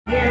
Puji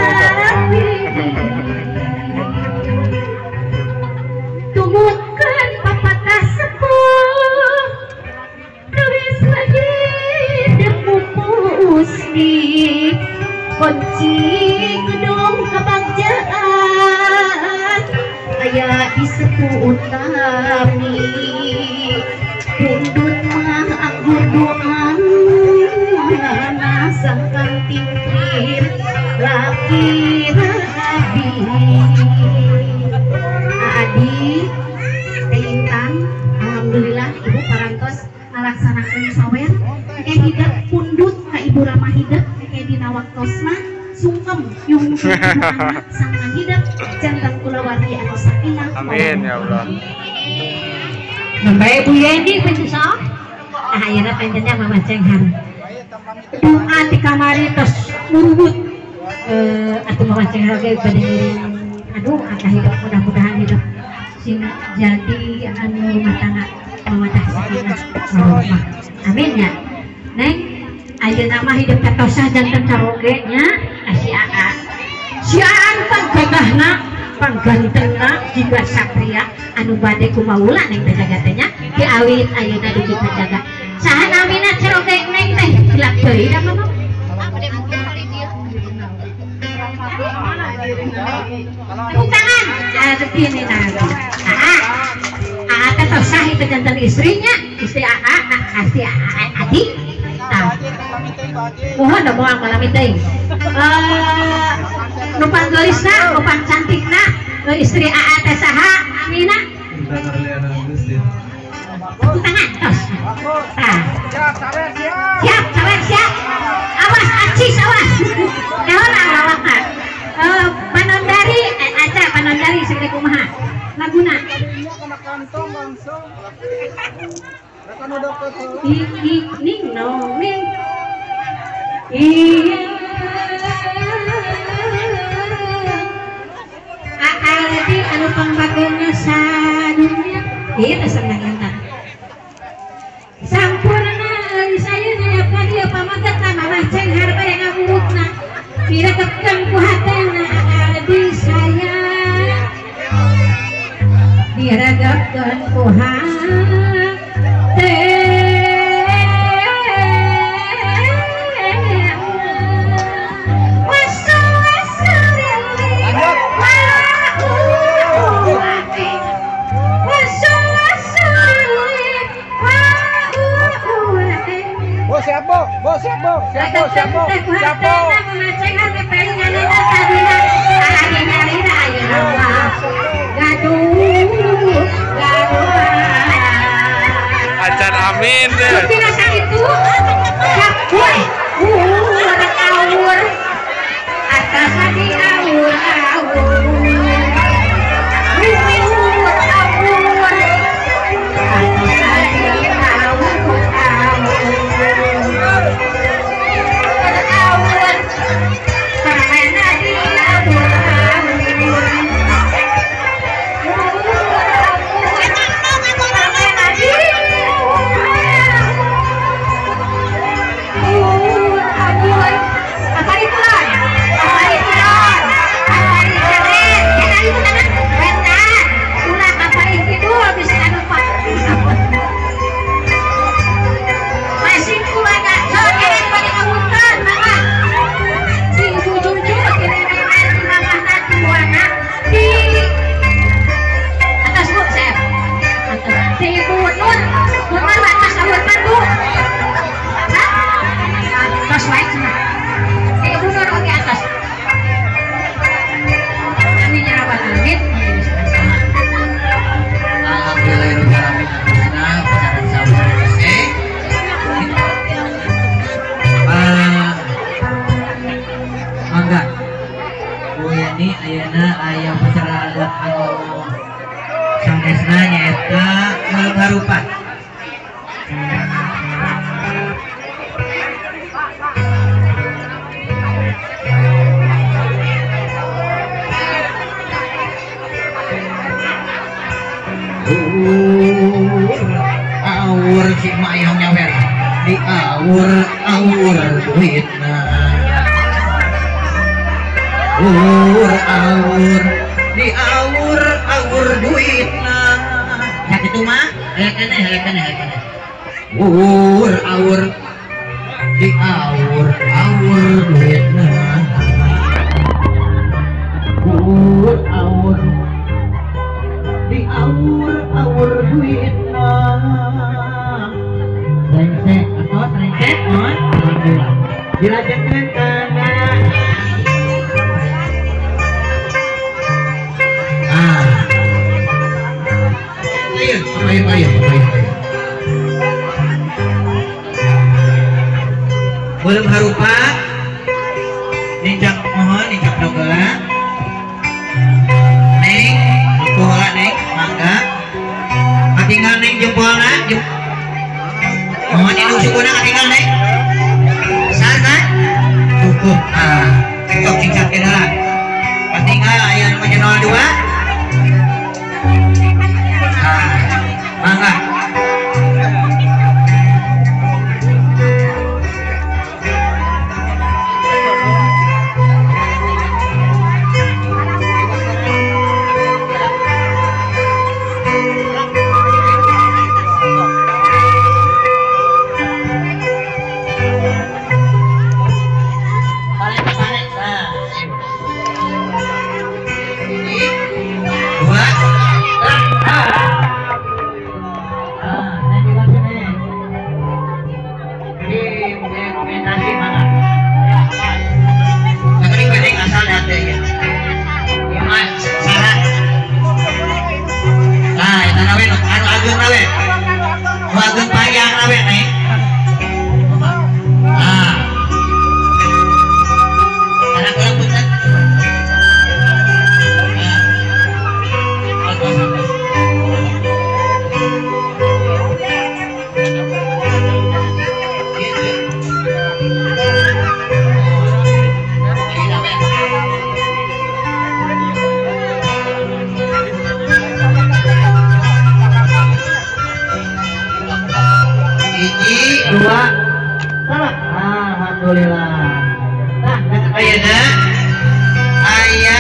ada sawit tumutkan papatah sepuh tulis lagi depupus di kunci gedung kebagjaan aya di sepuh utami pundut mah anggur doan sangkan tingkir laki rabi Adi Intan alhamdulillah ibu parantos ngalaksanakeun sawer engke hidep pundut ka ibu Rama hidep engke dina waktosna sungkem yung anak sangkan hidep jantan kulawargi anu sakinah. Amin ya Allah. Baik Bu Yendi pencusa nah ayeuna panjenengan Mama Cenghar doa di kamari tos muruwut atuh Mama Cenghar ge bade ngiring aduh akah hidup mudah-mudahan hidup sing jadi anu rumah tangga mawaddah sakinah warahmah. Amin ya Neng ayeuna mah hidup katosah janten caroge nya si Aa si Aa panggagahna panggantengna jiga satria anu bade kumaula neng teh jaga teh nya diawit ayeuna dugi kajaga saha namina caroge neng teh gelap deui da mama. Tepuk tangan. Begini nah. Aa, Aa teh tosah itu jantan istrinya, istri Aa, istri Aa Adi. Nah, mohon dong moal malam itu. Nu panggelisna, nu pangcantikna, istri Aa teh saha? Amina. Tepuk tangan tos. Nah. Siap, sawer siap. Awas acis awas. Kehola lawakna. Panondari, aca panondari segede kumaha laguna. I i ning nong ning. Iya. Aa lagi anu pangbageuna sadunya. Ieu teh senang eta. Sampurna euy sayeuna ya ka dieu pamaget ka Mamah Cenghar bae ngawurukna. Diretepkeun ku hatena adi sayang. Diregepkeun ku hatena. Bu, siap Bu, siap Bu, siap Bu, siap Bu. Acan amin deh. Atas lagi awur awur. Awur si mayang nyawer di awur awur duitna awur awur di awur awur duitna ya kitu mah aya keneh aya keneh aya keneh awur awur di awur awur duitna awur awur di awur awur duitna brengsek atau brengsek mohon alhamdulillah dilajengkeun kana ah ayo ayo ayo ayo belum harupa ninjak mohon ninjak dogela neng jempolna neng mangga katinggal neng jempolna mohon indung sukuna katinggal neng sana cukup ah sok ninjak heula katinggal aya nu 02 ah mangga Alhamdulillah. Nah, ayeuna aya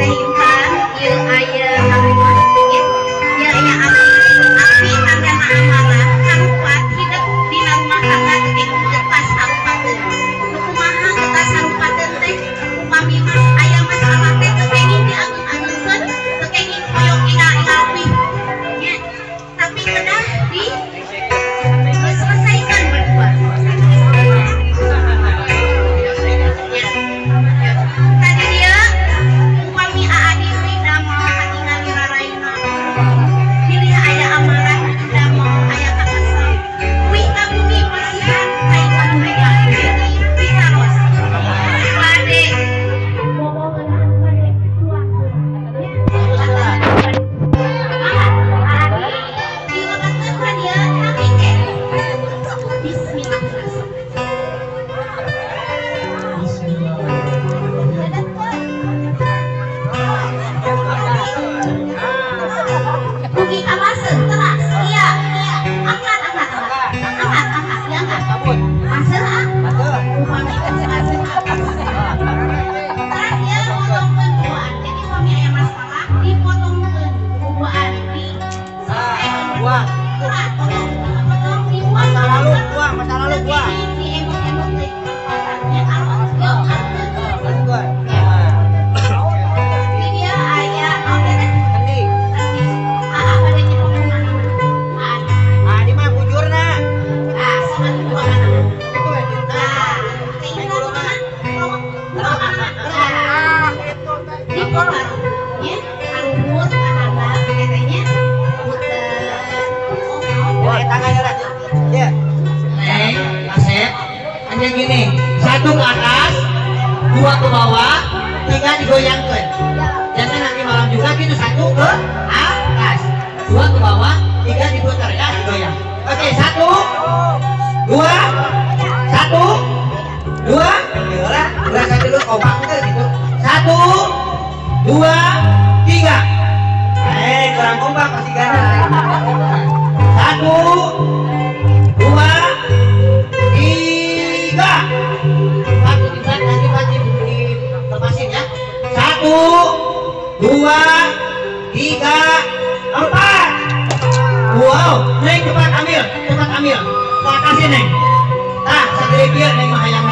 Teh Intan, ieu aya. Karunya, karuhur, kahandap, katanya puter. Wah, tangannya lah. Ya. Neng, Asep, hanya gini. 1 ke atas, 2 ke bawah, 3 digoyangkan. Jangan nanti malam juga gitu, 1 ke atas, 2 ke bawah, 3 diputar ya, digoyang. Oke, 1, 2, 1, 2, berasa dulu kompak gitu. 1, 2, 3. Kurang kompak pasti kan. 1, 2, 3. Satu tiga nanti wajib dilepasin ya. 1, 2, 3, 4. Wow, Neng cepat ambil, cepat ambil. Ke atasin Neng. Tah, sagede bieu Neng mah hayang.